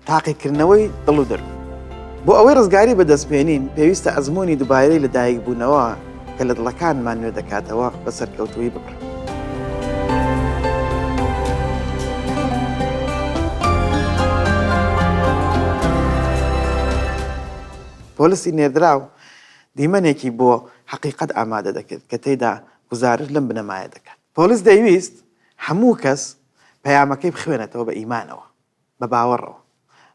تاقیکردنەوەی دڵ و دەروون. بۆ ئەوەی ڕزگاری بەدەست بێنین، پێویستە ئەزموونی دووبارەی لەدایکبوونەوە کە لە دڵەکانمان نوێ دەکاتەوە بە سەرکەوتوویی ببڕین. پۆلسی نێردراو دیمەنێکی بۆ حەقیقەت ئامادە دەکرد کە تێیدا گوزارشت لەم بنەمایە دەکات. پۆلس دەیویست هەموو کەس پەیامەکەی بخوێنێتەوە بە ئیمانەوە، بە باوەڕەوە.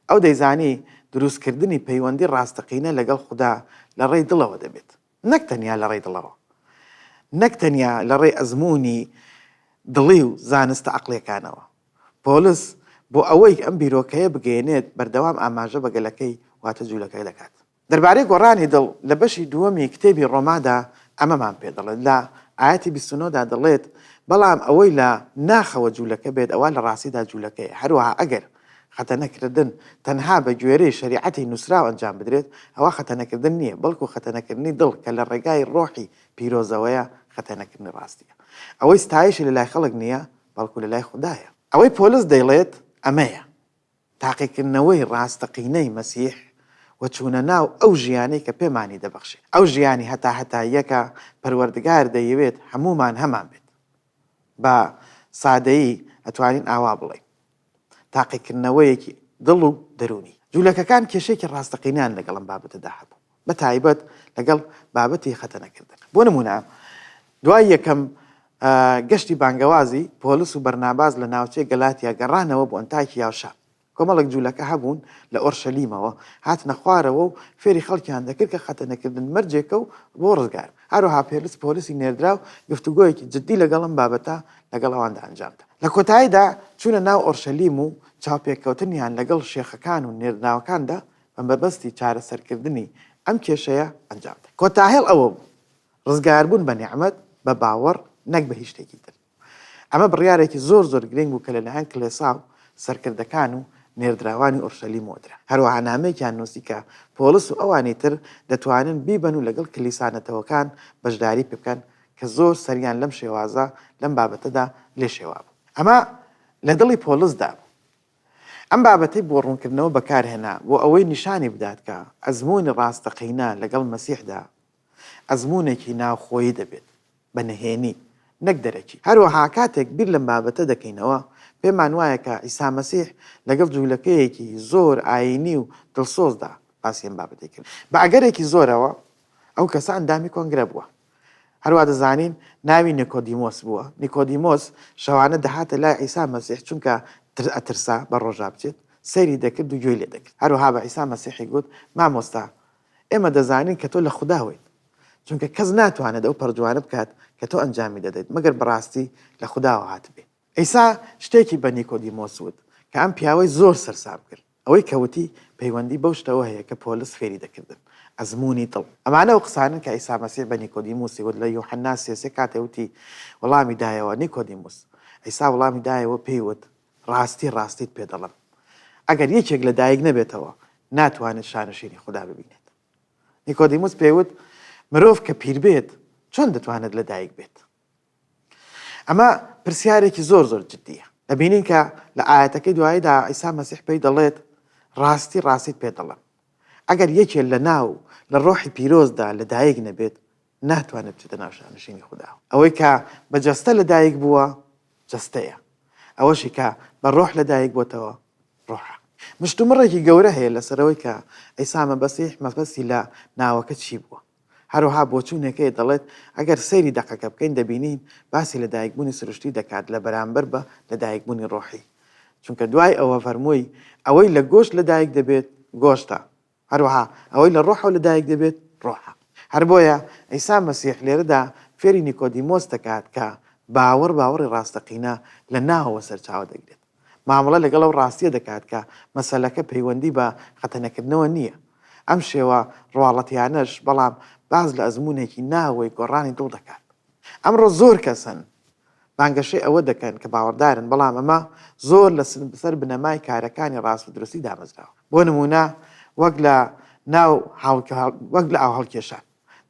ئەو دەیزانی دروستکردنی پەیوەندی ڕاستەقینە لەگەڵ خودا لە ڕێی دڵەوە دەبێت، نەک تەنیا لە ڕێی دڵەوە، نەک تەنیا لە ڕێی ئەزموونی دڵی و زانستە عەقڵییەکانەوە. پۆلس بۆ ئەوەی ئەم بیرۆکەیە بگەیەنێت بەردەوام ئاماژە بە گەلەکەی واتە جوولەکە دەکات. دەربارەی گۆڕانی دڵ لە بەشی دووەمی کتێبی ڕۆمادا ئەمەمان پێ دەڵێت، لە ئایەتی 29 دا دەڵێت، بەڵام ئەوەی لە ناخەوە جوولەکە بێت ئەوا لە ڕاستیدا جوولەکەیە، هەروەها ئەگەر خەتەنەکردن تەنها بە گوێرەی شەریعەتی نووسراو ئەنجام بدرێت ئەوا خەتەنەکردن نییە، بەڵکو خەتەنەکردنی دڵ کە لە ڕێگای ڕۆحی پیرۆزەوەیە خەتەنەکردنی ڕاستییە. ئەوەی ستایشی لە لای خەڵک نییە، بەڵکو لە لای خودایە. ئەوەی پۆلس دەیڵێت ئەمەیە، تاقیکردنەوەی ڕاستەقینەی مەسیح و چوونە ناو ئەو ژیانەی کە پێمانی دەبەخشێت، ئەو ژیانی هەتاهەتاییە کە پەروەردگار دەیەوێت هەموومان هەمان بێت. بە سادەیی ئەتوانین ئاوا بڵێین، تاقیکردنەوەیەکی دڵ و دەروونی. جوولەکەکان کێشەیەکی ڕاستەقینەیان لەگەڵ ئەم بابەتەدا هەبوو، بە تایبەت لەگەڵ بابەتی خەتەنەکردن. بۆ نموونە دوای یەکەم گەشتی بانگەوازی، پۆلس و بەرناباس لە ناوچەی گەلاتیا گەڕانەوە بۆ ئەنتاکیا و شام. کۆمەڵێک جوولەکە هەبوون لە ئۆرشەلیمەوە هاتنە خوارەوە و فێری خەڵکیان دەکرد کە خەتەنەکردن مەرجێکە و بۆ ڕزگار. هەروەها پێلس پۆلسی نێردراو گفتوگۆیەکی جددی لەگەڵ ئەم بابەتە لەگەڵ ئەواندا ئەنجامدا. لە کۆتاییدا چوونە ناو ئۆرشەلیم و چاوپێکەوتنیان لەگەڵ شێخەکان و نێردراوەکاندا بە مەبەستی چارەسەرکردنی ئەم کێشەیە ئەنجامدا. کۆتاهێڵ ئەوە بوو، ڕزگاربوون بە نیعمەت، بە باوەڕ نەک بە هیچ شتێکی تر. ئەمە بڕیارێکی زۆر زۆر گرنگ بوو کە لەلایەن کڵێسا و سەرکردەکان و نێردراوانی ئۆرشەلیمەوە درا. هەروەها نامەیەکیان نووسی کە پۆڵس و ئەوانی تر دەتوانن بیبەن و لەگەڵ کلیسا نەتەوەکان بەشداری پێ بکەن کە زۆر سەریان لەم شێوازە لەم بابەتەدا لێ شێوابوو. ئەمە لە دڵی پۆڵسدا بوو. ئەم بابەتەی بۆ ڕوونکردنەوە بەکارهێنا بۆ ئەوەی نیشانی بدات کە ئەزموونی ڕاستەقینە لەگەڵ مەسیحدا ئەزموونێکی ناوخۆیی دەبێت، بە نهێنی، نەک دەرەکی. هەروەها کاتێک بیر لەم بابەتە دەکەینەوە، پێمان وایە کە عیسا مەسیح لەگەڵ جوولەکەیەکی زۆر ئایینی و دڵسۆزدا باسی ئەم بابەتەی کرد. بە ئەگەرێکی زۆرەوە ئەو کەسە ئەندامی کۆنگرە بووە. هەروا دەزانین ناوی نیکۆدیمۆس بووە. نیکۆدیمۆس شەوانە دەهاتە لای عیسا مەسیح چونکە ئەترسا بە ڕۆژا بچێت، سەیری دەکرد و گوێی لێ دەگرت. هەروەها بە عیسا مەسیحی گوت، مامۆستا، ئێمە دەزانین کە تۆ لە خوداوەیت، چونکە کەس ناتوانێت ئەو پەڕجوانە بکات کە تۆ ئەنجامی دەدەیت، مەگەر بەڕاستی لە خوداوە هاتبێ. عیسا شتێکی بە نیکۆدیمۆس وت کە ئەم پیاوەی زۆر سەرسام کرد. ئەوەی کە وتی پەیوەندی بەو شتەوە هەیە کە پۆلس فێری دەکردن، ئەزموونی دڵ. ئەمانە ئەو قسانەن کە عیسا مەسیح بە نیکۆدیموسی وت لە یوحەنا سێ سێ کاتێ وتی، وەڵامی دایەوە، نیکۆدیموس. عیسا وەڵامی دایەوە پێی وت، ڕاستی ڕاستیت پێ دەڵێم، ئەگەر یەکێک لە دایک نەبێتەوە، ناتوانێت شانشینی خودا ببینێت. نیکۆدیموس پێی وت، مرۆڤ کە پیر بێت، چۆن دەتوانێت لە دایک بێت؟ ئەمە پرسیارێکی زۆر زۆر جدییە. دەبینین کە لە ئایەتەکەی دواییدا عیسا مەسیح پێی دەڵێت، ڕاستی ڕاستیت پێ دەڵێم، ئەگەر یەکێ لە ناو لە ڕۆحی پیرۆزدا لە دایک نەبێت، ناتوانێت بچێتە ناو شانشینی خوداوە. ئەوەی کە بە جەستە لە دایک بووە، جەستەیە، ئەوەشی کە بە ڕۆح لە دایک بۆتەوە، ڕۆحە. مشتومڕێکی گەورە هەیە لەسەر ئەوەی کە عیسا مەبەسیح مەبەستی لە ناوەکە چی بووە. هەروەها بۆچوونێک هەیە دەڵێت ئەگەر سەیری دەقەکە بکەین دەبینین باسی لەدایکبوونی سروشتی دەکات لە بەرامبەر بە لەدایکبوونی ڕۆحی چونکە دوای ئەوە فەرمووی ئەوەی لە گۆشت لەدایک دەبێت گۆشتە هەروەها ئەوەی لە ڕۆحەوە لەدایک دەبێت ڕۆحە. هەر بۆیە عیسا مەسیح لێرەدا فێری نیکۆدیمۆس دەکات کە باوەڕ باوەڕی ڕاستەقینە لە ناوەوە سەرچاوە دەگرێت. مامەڵە لەگەڵ ئەو ڕاستییە دەکات کە مەسەلەکە پەیوەندی بە خەتەنەکردنەوە نییە. ئەم شێوە ڕواڵەتیانەش بەڵام باس لە ئەزموونێکی ناوەوەی گۆڕانی دڵ دەکات. ئەمڕۆ زۆر کەس هەن بانگەشەی ئەوە دەکەن کە باوەڕدارن، بەڵام ئەمە زۆر لە سەر بنەمای کارەکانی ڕاست و دروستی دامەزراوە. بۆ نموونە وەک لە ناو وەک لە ئاوهەڵکێشان.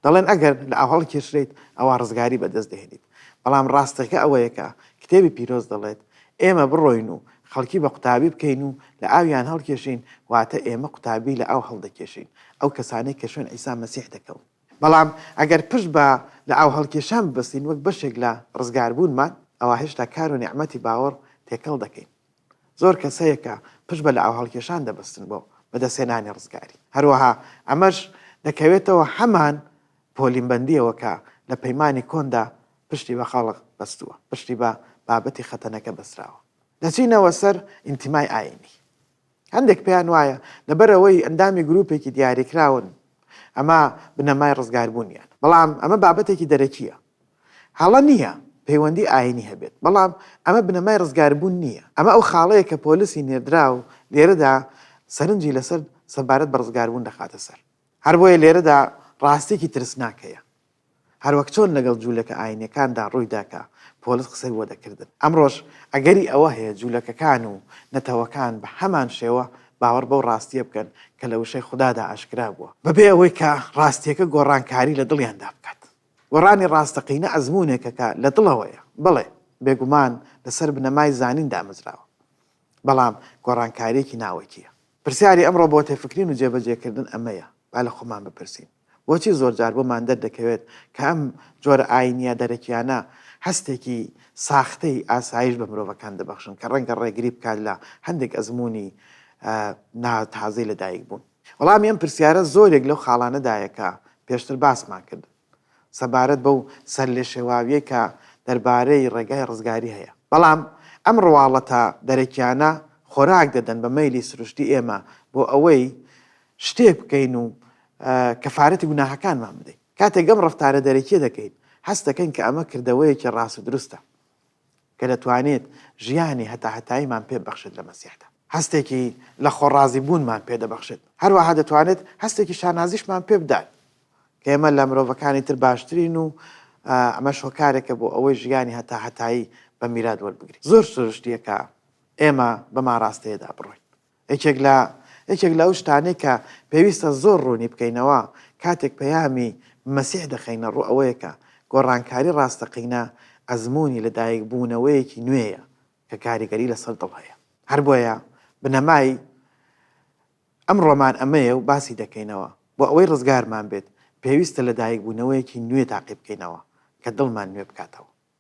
دەڵێن ئەگەر لە ئاو هەڵکێشرێیت ئەوا ڕزگاری بەدەست دەهێنیت، بەڵام ڕاستەکە ئەوەیە کە کتێبی پیرۆز دەڵێت ئێمە بڕۆین و. خەڵکی بە قوتابی بکەین و لە ئاویان هەڵکێشین، واتە ئێمە قوتابی لە ئاو هەڵدەکێشین، ئەو کەسانەی کە شوێن عیسا مەسیح دەکەون. بەڵام ئەگەر پشت بە لە ئاو هەڵکێشان ببەستین وەک بەشێک لە ڕزگاربوونمان، ئەوا هێشتا کار و نیعمەتی باوەڕ تێکەڵ دەکەین. زۆر کەس هەیە کە پشت بە لەئاوهەڵکێشان دەبەستن بۆ بەدەستهێنانی ڕزگاری. هەروەها ئەمەش دەکەوێتەوە هەمان پۆلینبەندییەوە کە لە پەیمانی کۆندا پشتی بە خەڵک بەستووە، پشتی بە بابەتی خەتەنەکە بەستراوە. دەچینەوە سەر ئینتیمای ئایینی. هەندێک پێیان وایە لەبەرئەوەی ئەندامی گروپێکی دیاریکراون ئەمە بنەمای ڕزگاربوونیانە. بەڵام ئەمە بابەتێکی دەرەکییە. هەڵە نییە پەیوەندی ئایینی هەبێت، بەڵام ئەمە بنەمای ڕزگاربوون نییە. ئەمە ئەو خاڵەیە کە پۆلسی نێردراو لێرەدا سەرنجی لەسەر سەبارەت بە ڕزگاربوون دەخاتە سەر. هەربۆیە لێرەدا ڕاستییەکی ترسناک هەیە. هەروەک چۆن لەگەڵ جوولەکە ئایینیەکاندا ڕوویدا کە پۆلس قسەی بۆ دەکردن، ئەمڕۆش ئەگەری ئەوە هەیە جوولەکەکان و نەتەوەکان بە هەمان شێوە باوەڕ بەو ڕاستییە بکەن کە لە وشەی خودادا ئاشکرا بووە، بەبێ ئەوەی کە ڕاستییەکە گۆڕانکاری لە دڵیاندا بکات. گۆڕانی ڕاستەقینە ئەزموونێکە کە لە دڵەوەیە، بەڵێ، بێگومان لەسەر بنەمای زانین دامەزراوە، بەڵام گۆڕانکارییەکی ناوەکییە. پرسیاری ئەمڕۆ بۆ تێفکرین و جێبەجێکردن ئەمەیە، با لە خۆمان بپرسین، بۆچی زۆرجار بۆمان دەردەکەوێت کە ئەم جۆرە ئایینییە دەرەکییانە هەستێکی ساختەی ئاسایش بە مرۆڤەکان دەبەخشن کە ڕەنگە ڕێگری بکات لە هەندێک ئەزموونی نا تازەی لەدایکبوون؟ وەڵامی ئەم پرسیارە زۆرێک لەو خاڵانەدایە کە پێشتر باسمان کردن سەبارەت بەو سەرلێشێواویەی کە دەربارەی ڕێگای ڕزگاری هەیە. بەڵام ئەم ڕواڵەتە دەرەکیانە خۆراک دەدەن بە مەیلی سروشتی ئێمە بۆ ئەوەی شتێک بکەین و کەفارەتی گوناهەکانمان بدەین. کاتێک ئەم ڕەفتارە دەرەکیە دەکەین، هەست دەکەین کە ئەمە کردەوەیەکی ڕاست و دروستە کە دەتوانێت ژیانی هەتاهەتاییمان پێ ببەخشێت لە مەسیحدا. هەستێکی لەخۆڕازیبوونمان پێ دەبەخشێت. هەروەها دەتوانێت هەستێکی شانازیشمان پێ بدات کە ئێمە لە مرۆڤەکانی تر باشترین و ئەمەش هۆکارێکە بۆ ئەوەی ژیانی هەتاهەتایی بە میرات وەربگرین. زۆر سروشتییە کە ئێمە بەم ئاراستەیەدا بڕۆین. یەکێک لە یەکێک لە ئەو شتانەی کە پێویستە زۆر ڕوونی بکەینەوە کاتێک پەیامی مەسیح دەخەینە ڕوو ئەوەیە کە گۆڕانکاری ڕاستەقینە ئەزموونی لەدایکبوونەوەیەکی نوێیە کە کاریگەری لەسەر دڵ هەیە. هەر بۆیە بنەمای ئەمڕۆمان ئەمەیە و باسی دەکەینەوە، بۆ ئەوەی ڕزگارمان بێت پێویستە لەدایکبوونەوەیەکی نوێ تاقی بکەینەوە کە دڵمان نوێ بکاتەوە.